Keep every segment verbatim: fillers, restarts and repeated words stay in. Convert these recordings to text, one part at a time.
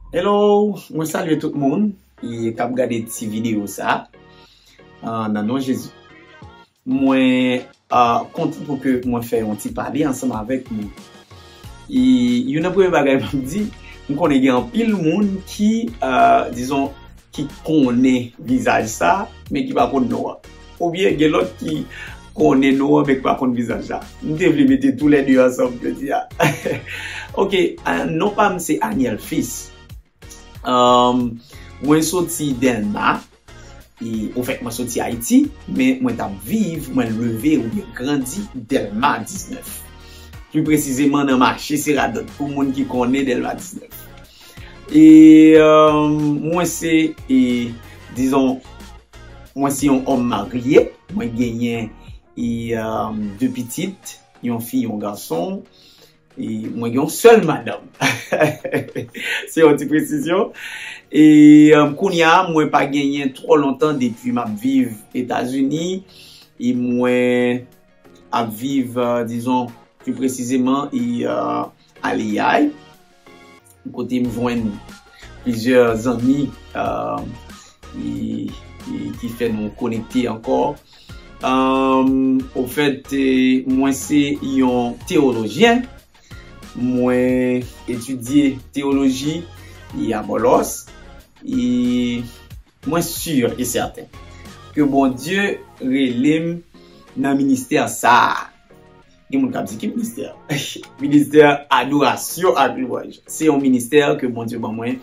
Hello, mwen salye tout moun e k ap gade ti videyo sa a, nan non Jezi. Mwen, ah, kontan pou ke mwen fè yon ti pale ansanm avèk nou. E youn nan premye bagay m ap di, m konnen gen anpil moun ki, ah, dizon, ki konnen vizaj sa, men ki pa konn non an. Oubyen gen lòt ki konnen non an, men ki pa konn vizaj la. M te vle mete toulède ansanm jodi a. Ok, ah, non pa m se Aniel Fils. Um, mwen soti Dèlma, e, ofèt, mwen soti Ayiti, men mwen t ap viv, mwen leve oubyen grandi Dèlma diznèf. Pli presizeman nan mache Seradòt, pou moun ki konnen Dèlma diznèf. E, um, mwen se, e, dizon, mwen se yon òm marye, mwen genyen, e, um, de pitit, yon fi, yon gason. E mwen gen yon sèl madanm. Se yon ti presizyon. E, um, kounye a, mwen pa genyen twò lontan depi m ap viv Etazini. E mwen ap viv, uh, dizon, pli presizeman, e, uh, Aliyay, kote m jwenn plizyè zanmi, uh, e, e ki fè nou konekte ankò. Um, ofèt, e, mwen se yon teyolojyen. Mwen etidye teyoloji e a Bòlòs. E mwen si e sèten ke Bondye rele m nan ministè sa a. Gen moun k ap di, "Ki ministè?" Ministè adorasyon ak lwanj. Se yon ministè ke Bondye ban mwen,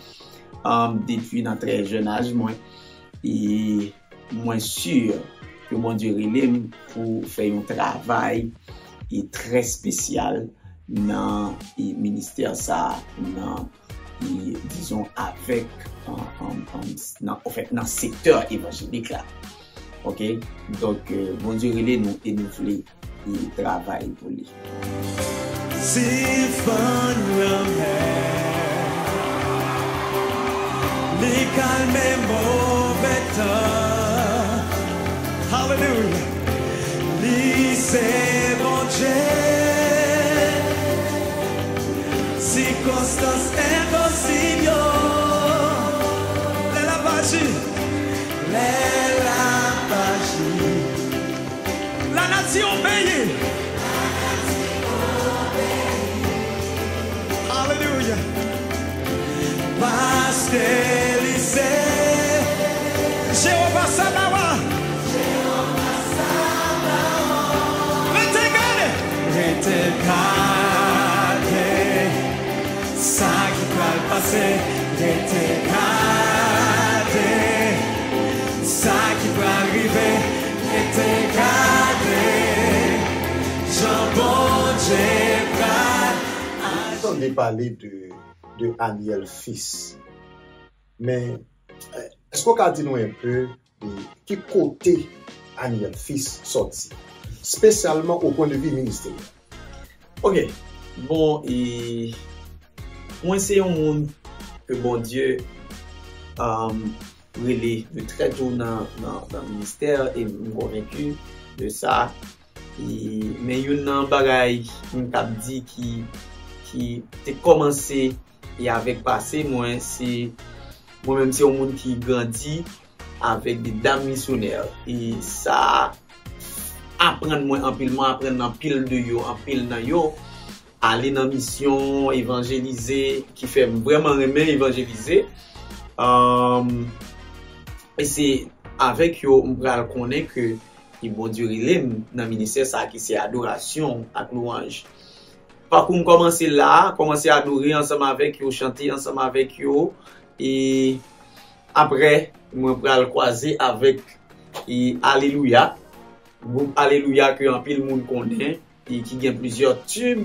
um, depi nan trè jèn aj mwen. E mwen si ke Bondye rele m pou fè yon travay e trè espesyal nan, e, ministè sa, nan, e, dizon, avèk, an, an, an, nan, anfèt, nan sektè evanjelik la. Ok? Donk, e, Bondye rele nou e nou vle, e, travay pou li. Sifann lanmè, li kalme move tan. Alelouya. Li se Bondye. Sikonstans enposib yo, lè l ap aji, lè l ap aji, lanati obeyi. Alelouya. Paske li se Jewova Sabawa. Rete gade. Rete gade. Sa ki pral pase, rete gade. Sa ki pral rive, rete gade. Jan Bondye pral aji. Nou tande pale de, de Aniel Fils. Men, eh, èske w ka di nou enpe de ki kote Aniel Fils sòti, espesyalman o pwen de vi ministè? Ok. Bon, e, mwen se yon moun ke Bondye, um, rele de trè to nan, nan, nan ministè, e m konvenki de sa. E, men youn nan bagay m t ap di ki, ki te kòmanse e avèk pase mwen, se, mwen menm se yon moun ki grandi avèk de dam misyonè. E sa aprann mwen anpil, mwen aprann anpil de yo, anpil nan yo. Ale nan misyon, evanjelize, ki fè m vrèman renmen evanjelize. Um, e se avèk yo m pral konnen ke e Bondye rele m nan ministè sa a ki se adorasyon ak lwanj. Pakou m kòmanse la, kòmanse adore ansanm avèk yo, chante ansanm avèk yo, e apre, mwen pral kwaze avèk, e, Alelouya, gwoup Alelouya ke anpil moun konnen, e ki gen plizyè tib,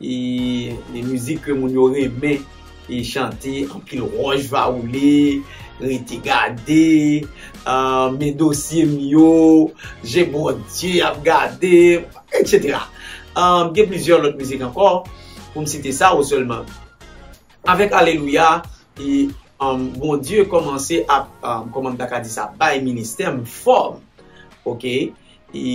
e, de mizik ke moun yo renmen, e chante, anpil wòch va woule, rete gade, ah, men dosye m yo, je Bondye ap gade, etsetera. Ah, gen plizyè lòt mizik ankò, pou m site sa yo sèlman. Avèk Alelouya, e, um, Bondye kòmanse ap, um, kòman m ta ka di sa, bay ministè m fòm. Ok? E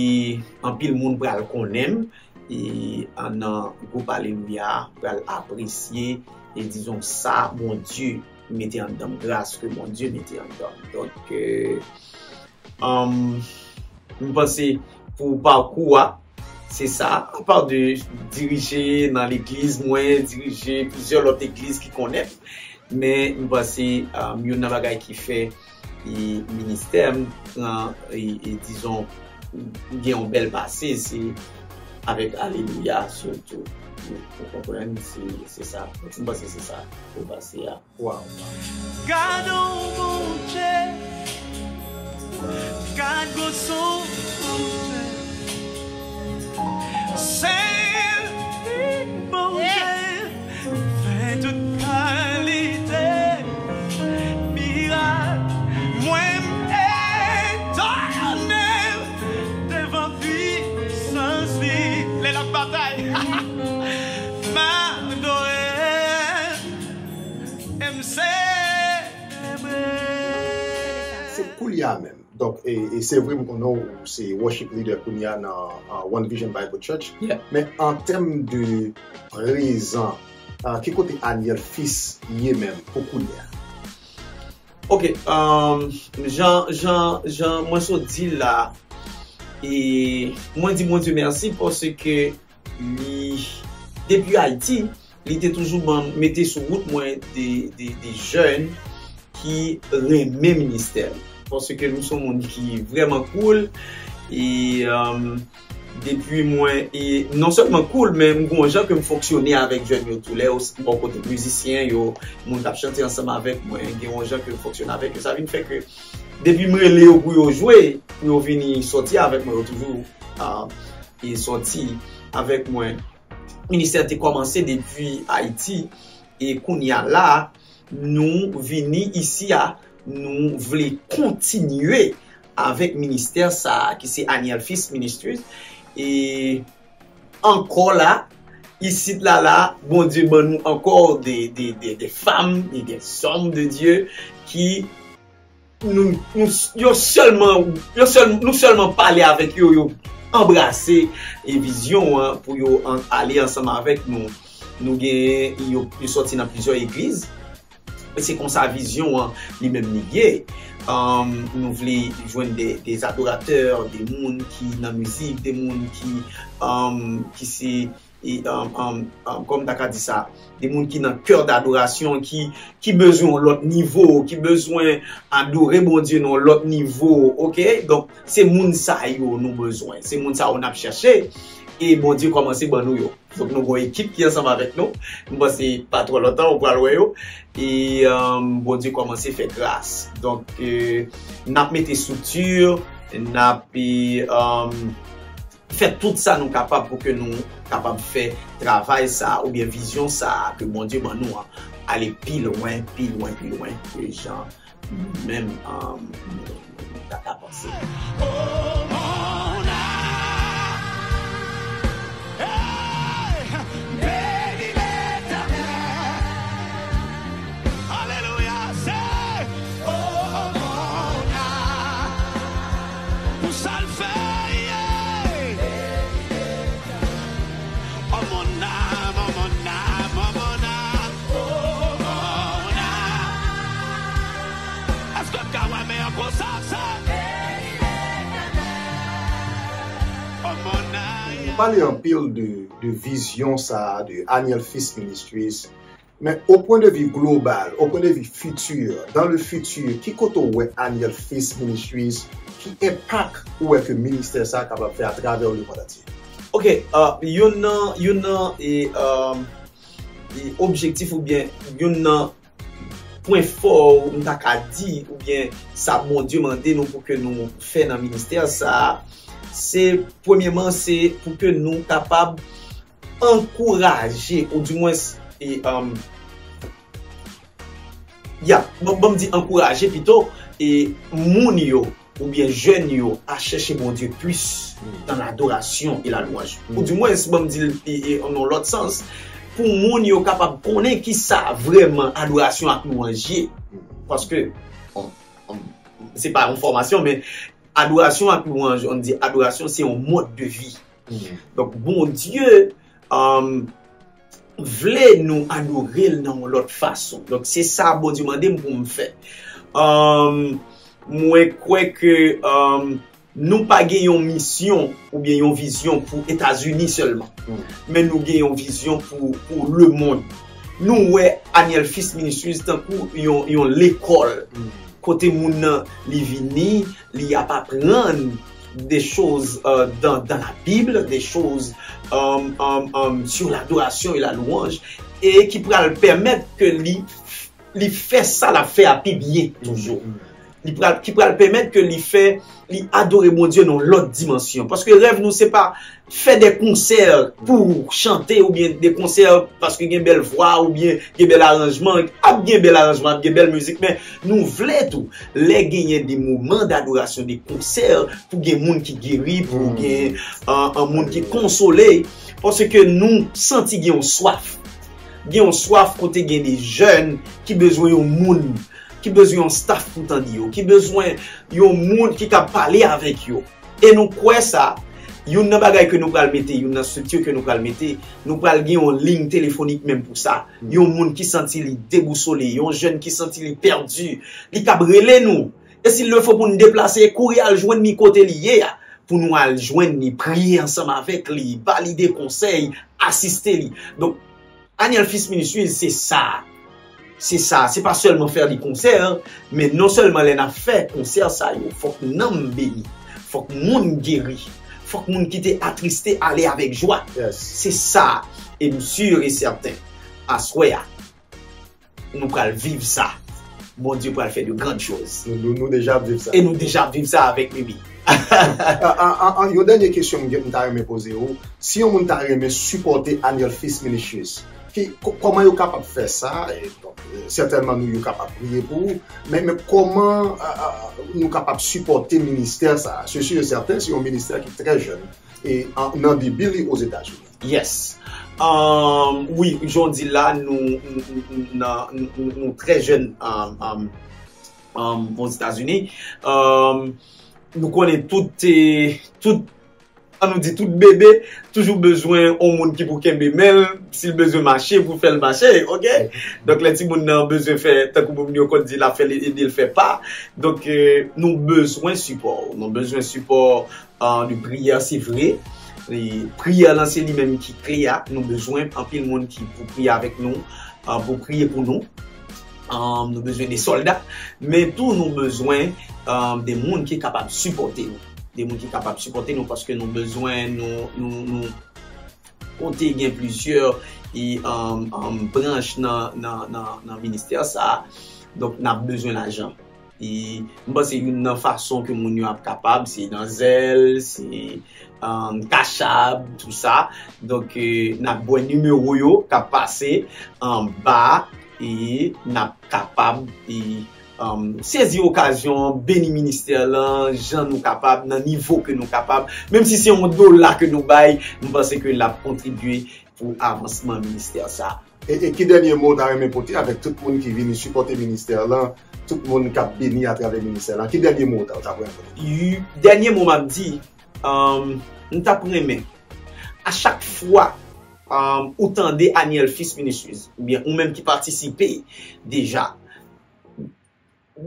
anpil moun pral konnen m. e, an nan gwoup Alelouya a pral apresye, e dizon sa Bondye mete anndan m, gras ke Bondye mete anndan m. Donk, e, um, m panse pou pakou a, se sa, apa de dirije nan legliz mwen, dirije plizyè lòt legliz ki konnen m, men m panse, um, youn nan bagay ki fè e ministè m pran, e, e dizon, gen yon bèl pase, se avèk Alelouya, sitou. Ou, ou konprann, se, se sa. M panse se sa pou pase a. Waw. Gade yon Bondye, gade gwo son Bondye. Seyè Bondye, fè tout kalite mirak. Mwen m etone devan pisans li. Lè l ap batay. M adore, e m selebre. Se koulye a menm. Donk, e, e se vre, m konnen w se worship leader kounye a nan, uh, One Vision Bible Church. Yeah. Men an tèm de prezan, uh, ki kote Aniel Fils ye menm pou kounye a? Ok, um, jan, jan, jan mwen sot di la, e mwen di Bondye mèsi paske li, depi Ayiti, li te toujou ban, mete sou wout mwen de, de, de jèn ki renmen ministè l. Paske m se yon moun ki vrèman cool, e, um, depi mwen, e non sèlman cool, men m gon jan ke m fonksyone avèk jèn yo tou. Lè yo s-, bò kote mizisyen yo, moun k ap chante ansanm avèk mwen, gen yon jan ke m fonksyone avèk yo. Sa vin fè ke depi m rele yo pou yo jwe, pou yo vini sòti avèk mwen, yo toujou, ah, e sòti avèk mwen. Ministè te kòmanse depi Ayiti, e kounye a la, nou vini isi a, nou vle kontinye avèk ministè sa a, ki se Aniel Fils Ministries. E ankò la, isit la, la, Bondye ban nou ankò de, de, de, de fanm e de zòm de Dye ki nou, nou, yo sèlman, yo sèl, nou sèlman pale avèk yo, yo anbrase e vizyon an pou yo an-, ale ansanm avèk nou. Nou gen, yo, yo sòti nan plizyè egliz. E se konsa vizyon an li menm li ye. Um, nou vle jwenn de, de adoratè, de moun ki nan mizik, de moun ki, um, ki se e, um, um, um, kòm ta ka di sa, de moun ki nan kè dadorasyon, ki, ki bezwen yon lòt nivo, ki bezwen adore Bondye nan yon lòt nivo, oke? Donk, se moun sa yo nou bezwen. Se moun sa yo n ap chèche. E Bondye kòmanse ban nou yo. Donk, nou gon ekip ki ansanm avèk nou. M panse pa twò lontan, ou pral wè yo. E, um, Bondye kòmanse fè gras. Donk, e, n ap mete estrikti, n ap, e, um, fè tout sa nou kapab pou ke nou kapab fè travay sa a oubyen vizyon sa a ke Bondye ban nou an ale pi lwen, pi lwen, pi lwen ke jan nou menm, um, nou, nou ta ka panse. Alelouya, se, oh, oh, oh, pou sa l fè, yeah. Oh, mon âme, oh, mon âme, oh, mon âme, oh, mon âme. Èske w ka wè meyè konsa, se, oh, mon âme. Ou pale anpil de, de vizyon sa, de Aniel Fils Ministries. Men, au point de vue global, au point de vue futur, dans le futur, ki kote w wè Aniel Fils Ministries, ki enpak ou wè ke ministè sa a kapab fè atravè lemonn antye? Ok, uh, youn nan, youn nan, e, um, e objektif oubyen youn nan pwen fò, m ta ka di, oubyen sa Bondye mande nou pou ke nou fè nan ministè sa a, se, premyèman, se pou ke nou kapab ankouraje, oudimwens, e, um, ya, bon, bon, m di ankouraje pito, e moun yo, oubyen jèn yo, a chèche Bondye plis nan ladorasyon e lalwanj. Oudimwens, bon, m di l, e, e, nan lòt sans, pou moun yo kapab konnen kisa vrèman adorasyon ak lwanj ye. Paske, bon, bon, se pa yon fòmasyon, men adorasyon ak lwanj, on di adorasyon, se yon mòd de vi. Donk, Bondye, um, vle nou adore l nan yon lòt fason. Donk, se sa Bondye mande m pou m fè. Um, mwen kwè ke, um, nou pa gen yon misyon oubyen yon vizyon pou Etazini sèlman. Men nou gen yon vizyon pou, pou lemonn. Nou wè Aniel Fils Ministries tankou yon, yon lekòl. Kote moun nan, li vini, li ap aprann des choses, euh, dans, dans la Bible, des choses, euh, euh, euh, sur l'adoration et la louange, e ki pral pèmèt ke li, li fè sa l ap fè a pi byen toujou. Li pral, ki pral pèmèt ke li fè, li adore Bondye nan lòt dimansyon. Paske rèv nou, se pa fè de konsè pou chante oubyen de konsè paske gen bèl vwa oubyen gen bèl aranjman. Ap gen bèl aranjman, ap gen bèl mizik, men nou vle tou, lè genyen de moman dadorasyon, de konsè, pou gen moun ki geri, pou gen, uh, uh, moun ki konsole, paske nou santi gen yon swaf. Gen yon swaf kote gen de jèn ki bezwen yon moun, ki bezwen yon staff pou tande yo, ki bezwen yon moun ki kab pale avèk yo. E nou kwè sa, youn nan bagay ke nou pral mete, youn nan estrikti ke nou pral mete, nou pral gen yon liy telefonik menm pou sa. Yon moun ki santi li debousole, yon jèn ki santi li pèdi, li kab rele nou. E si l fo pou n deplase, kouri al jwenn li kote li ye a, pou nou al jwenn li, priye ansanm avèk li, ba li de konsèy, asiste li. Donk, Aniel Fils Ministries, se sa. Se sa. Se pa sèlman fè li konsè, men non sèlman lè n ap fè konsè sa yo, fòk nanm beni, fòk moun geri, fòk moun ki te atriste ale avèk jwa. Se sa. E m si e sèten, aswè a, nou pral viv sa. Bondye pral fè de grandes choses. Nou, nou, nou deja ap viv sa. E nou deja ap viv sa avèk Mimi. An, an, an, an, yon dènye kesyon m gen, m ta renmen poze w. Si yon moun ta renmen sipòte Aniel Fils Ministries, ki, kò-, kòman yo kapab fè sa? E, donk, e, sètènman, nou, yo kapab priye pou ou. Men, men kòman, a, a, nou kapab sipòte ministè sa? Se si e sèten, se yon ministè ki trè jèn. E, an, nan debi li Ozetazini. Yes. Um, wi, jan w di la, nou, nou, nou, nou, nou, nou, nou trè jèn, um, um, um, Ozetazini. Um, nou konnen tout, eh, tout, an nou di tout bebe toujou bezwen yon moun ki pou kenbe men l, si l bezwen mache, pou fè l mache, oke? Donk, lè timoun nan bezwen fè, tankou moun yo konn di, l ap fè l, ede l fè pa. Donk, eh, nou bezwen sipò. Nou bezwen sipò, ah, de priyè, se vre. E priyè lan se li menm ki kle a. Nou bezwen anpil moun ki pou priye avèk nou, ah, pou priye pou nou. Ah, nou bezwen de sòlda, men tou nou bezwen, ah, de moun ki kapab sipòte nou. De moun ki kapab sipòte nou paske nou bezwen, nou, nou, nou konte gen plizyè, e, um, um, branch nan, nan, nan, nan ministè sa a. Donk, n ap bezwen lajan. E m panse youn nan fason ke moun yo ap kapab, se nan Zelle, se, um, Cash App, tou sa. Donk, e, n ap bwè nimewo yo k ap pase anba, e n ap kapab, e, um, sezi okazyon an, beni ministè lan, jan nou kapab, nan nivo ke nou kapab. Menm si se yon dola ke nou bay, m panse ke l ap kontribye pou avansman ministè sa. E, e ki dènye mo w ta renmen pote avèk tout moun ki vini sipòte ministè lan, tout moun k ap beni atravè ministè lan? Ki dènye mo w ta, w ta renmen pote? Y-, dènye mo m ap di, um, m t ap renmen, a chak fwa, um, ou tande Aniel Fils Ministries, oubyen ou menm ki patisipe deja,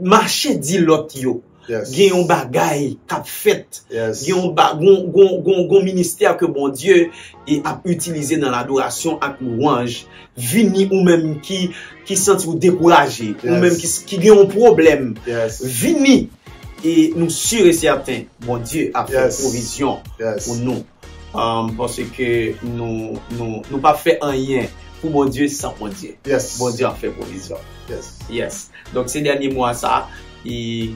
mache di lòt yo. Gen yon bagay k ap fèt. Gen yon ba-, gon, gon, gon, gon ministè ke Bondye, e, ap itilize nan ladorasyon ak lwanj. Vini ou menm ki, ki santi w dekouraje, ou menm ki, ki gen yon pwoblèm. Vini, e nou si e sèten, Bondye ap fè pwovizyon pou nou. Um, paske nou, nou, nou p ap fè anyen pou Bondye san Bondye. Bondye ap fè pwovizyon. Yes. Donk, se dènye mo a sa, e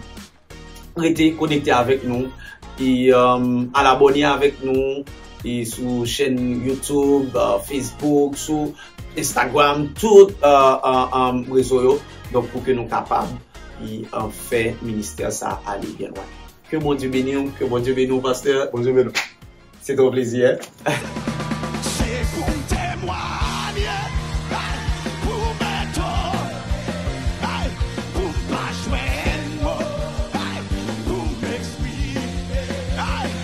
rete konekte avèk nou, e, um, al abòne avèk nou, e sou chèn YouTube, uh, Facebook, sou Instagram, tout, uh, uh, um, rezo yo. Donk, pou ke nou kapab, e, uh, fè ministè sa ale byen lwen. Ke Bondye beni w, ke Bondye beni w, pastè. Bondye beni w. Se te yon plezi, en. Se pou m temwanye, ay, pou m etonn, ay, pou m pa jwenn mo, ay, pou m eksprime, ay,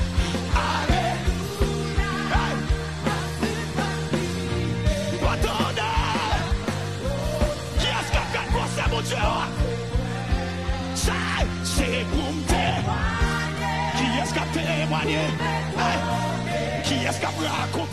alelouya. Èske ap rakonte